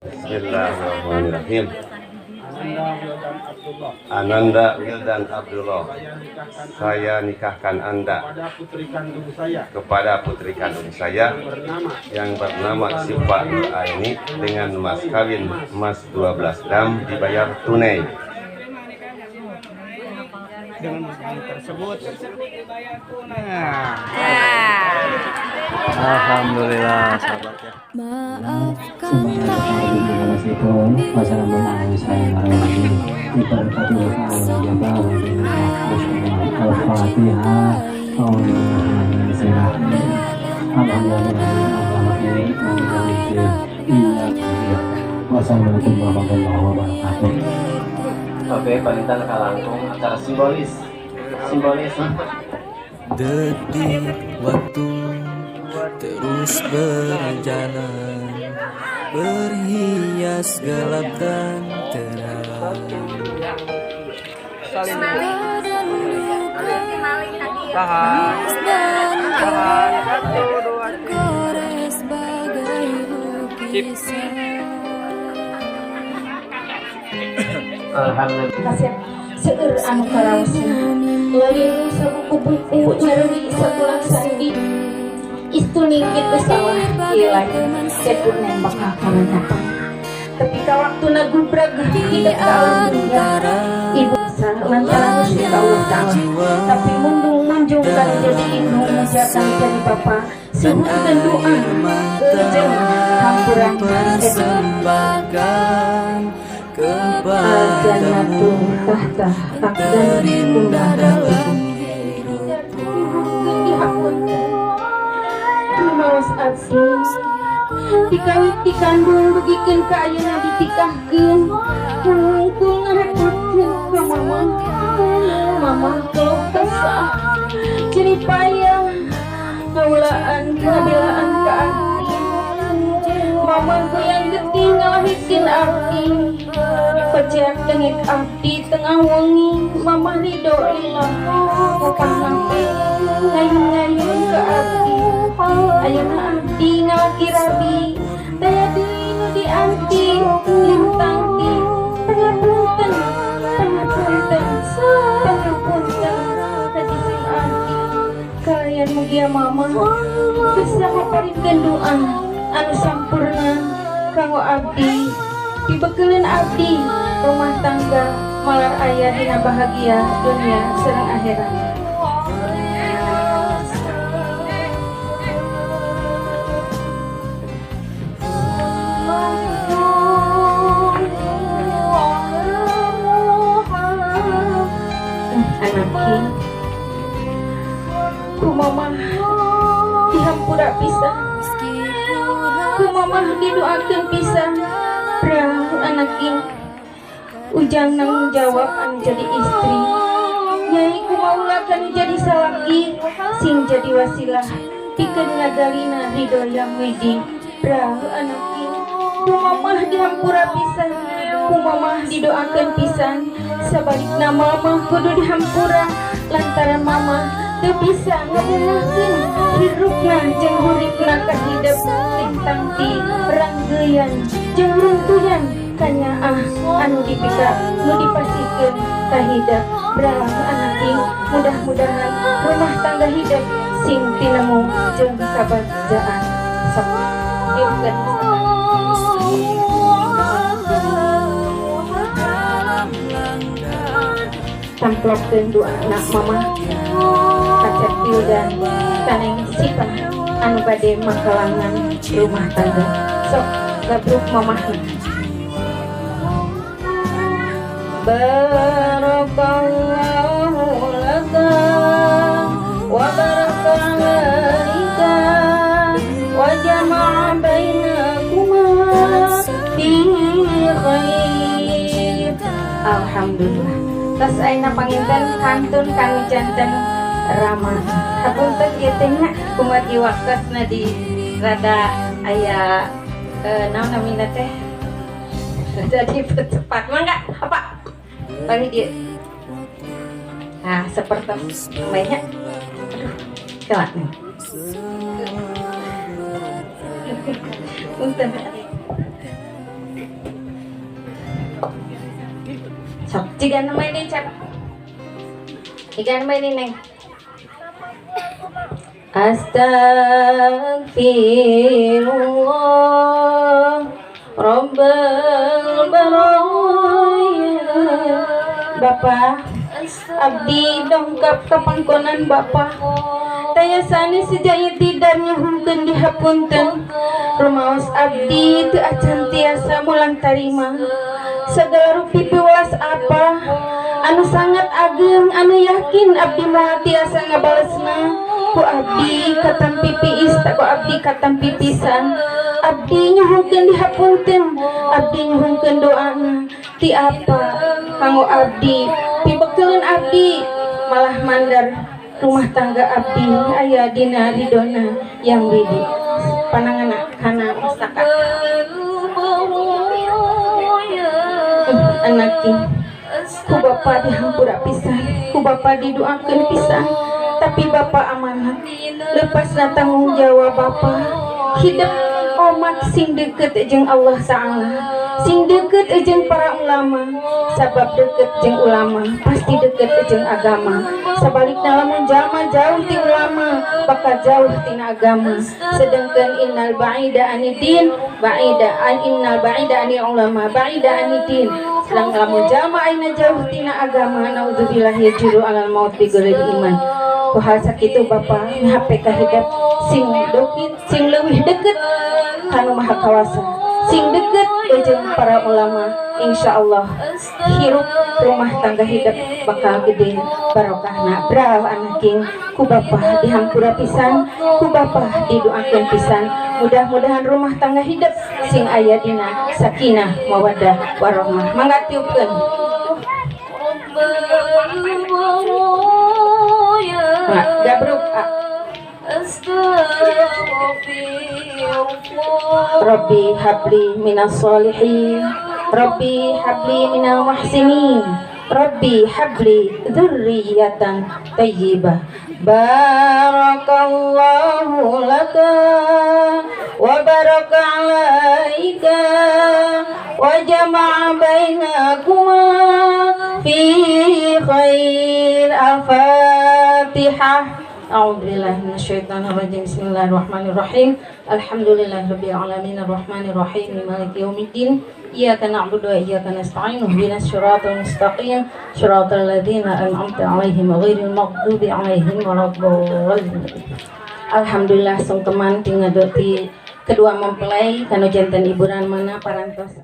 Bismillahirrahmanirrahim. Ananda Wildan Abdullah. Ananda Wildan Abdullah. Saya nikahkan Saya nikahkan Anda kepada putri kandung saya kepada putri kandung saya yang bernama yang bernama Syifa Nur Aini dengan mas kawin emas 12 gram dibayar tunai. Dengan hal tersebut. Nah, Alhamdulillah, sahabat ya. Wassalamualaikum warahmatullahi wabarakatuh. Al-Fatihah. Wassalamualaikum warahmatullahi wabarakatuh. Oke, panginten kalangkung acara simbolis. Simbolis. Detik waktu terus berjalan, berhias gelap dan terang. Tahan. Tahan. Satu, dua, tiga. Sip. Alhamdulillah. Kasep seueur anu karaosna, leuleung sabuku-buku, nyeri sabulan sandi istuning kitu sawah kieu lagi cepur nembak ka tapi ka waktuna gubrag hidup ka alam dunia ibu lantaran musyrik Allah Ta'ala, tapi mundung munjung kan jadi indung, mujakan jadi bapa, suhunkeun doa jeung hampuran. Persembahkan Al-jannatu kepadamu tahta aqdami terindah dalam ummahatikum. Rumaos abdi dikawit dikandung dugikeun ka ayeuna ditikahkeun, hungkul ngarepotkeun ka mama. Mama keluh kesah, jerih payah ngaulaan ngabelaan ka abdi. Mama goyang getih ngalahirkeun abdi, peceak dengek abdi tengah wengi, mama ridho lila upah sampai ngayun-ngayun ke abdi. Ayeuna abdi ngalaki rabi, daya deui nu dianti lintang ti. Pangapunten, pangapunten, pangapunten ka jisim abdi kalian. Mugia mama bisa ngaparinkeun doa anu sampurna kanggo abdi, dibekeleun abdi rumah tangga malar aya dina bahagia dunia sareng akhirat. Anaki, ku mama dihampura pisan, ku mama didoakeun pisan. Prang anaki, ujang nanggung jawab anu jadi istri, nyai ku maula kanu jadi salaki, sing jadi wasilah pikeun ngagalina ridho Yang Widi. Prang anaki, ku mama dihampura pisan, ku mama didoakeun pisan. Sabalikna mama kudu dihampura lantaran mama teu bisa ngabungahkeun hirupna jeung huripna ka hidep lintang ti ranggeyan jeung runtuyan kanyaah anu dipika nu dipasihkeun ka hidep. Berang anaki, mudah-mudahan rumah tangga hidep sing tinemu jeung kabagjaan. Sok diukeun. Tamplokkeun doa anak mama kacep dan taneng sipah anu bade makalangan rumah tangga. Sok gabruk mamahna. Barakallahu laka wa baraka alaika wa jama'a bainakuma fi khair. Alhamdulillah. Tos ayeuna panginten kantun kanu janten rama. Hapunten ieu teh nya, kumargi waktosna di rada aya naon namina teh, rada dipercepat. Mangga apa bagi dia. Nah, seperti mainnya, aduh, telat nih. Punten. Jika nama ini cap. Jika nama ini neng. Astagfirullah Rabbal baraya. Bapak, abdi dongkap kapangkonan Bapak. Taya sanes sejaya tidak nyuhunkeun dihapunten. Rumaos abdi teu acan tiasa mulang tarima. Segala rupi piwelas apa anu sangat ageng anu yakin abdi moal tiasa ngabalesna. Ku abdi katampi piis ku abdi katampi pisan. Abdi nyuhunkeun dihapunten, abdi nyuhunkeun doana ti apa kanggo abdi pibekeleun abdi malah mandar rumah tangga abdi aya dina ridona yang widi panangan kana pustaka. Anaki ku bapa dihampura pisan, ku bapa didoakeun pisan, tapi bapa amanat lepasna tanggung jawab bapa hidup omat sing deket jeung Allah Ta'ala, sing deket jeung para ulama, sabab deket jeung ulama pasti deket jeung agama. Sabalikna lamun jalma jauh ti ulama bakal jauh tina agama. Sedangkan innal ba'ida anidin ba'ida an innal ba'ida anil ulama ba'ida anidin. Sedang lamun jalma ayeuna jauh tina agama, naudzubillah yajuru alal maut bi ghairi iman. Ku hal sakitu bapa mihape ka hidup sing dokit sing leuwih deket kanu maha kawasa, sing deket jeung para ulama. Insyaallah hirup rumah tangga hidup bakal gede barokahna. Brau anaking ku bapa dihampura pisan, ku bapa didoakeun pisan. Mudah-mudahan rumah tangga hidup sing aya dina sakinah mawaddah warahmah. Mangga tiupkeun. Nah, gabruk. Rabbi habli minas solihin, Rabbi habli minal muhsinin, Rabbi habli dzurriyyatan thayyibah. Barakallahu laka wa baraka alaika wa jama'a bainakuma fi khair. Al-Fatihah. A'udzubillahi minasyaitonirrajim. Bismillahirrahmanirrahim. Alhamdulillahirabbil alamin arrahmanirrahim maliki yaumiddin. Iyyaka na'budu wa iyyaka nasta'in. Ihdinas siratal mustaqim. Siratal ladzina an'amta 'alaihim ghairil maghdubi 'alaihim waladdallin. Alhamdulillah sungkeman tinggal ti kedua mempelai kanu janten hiburan mana parantos.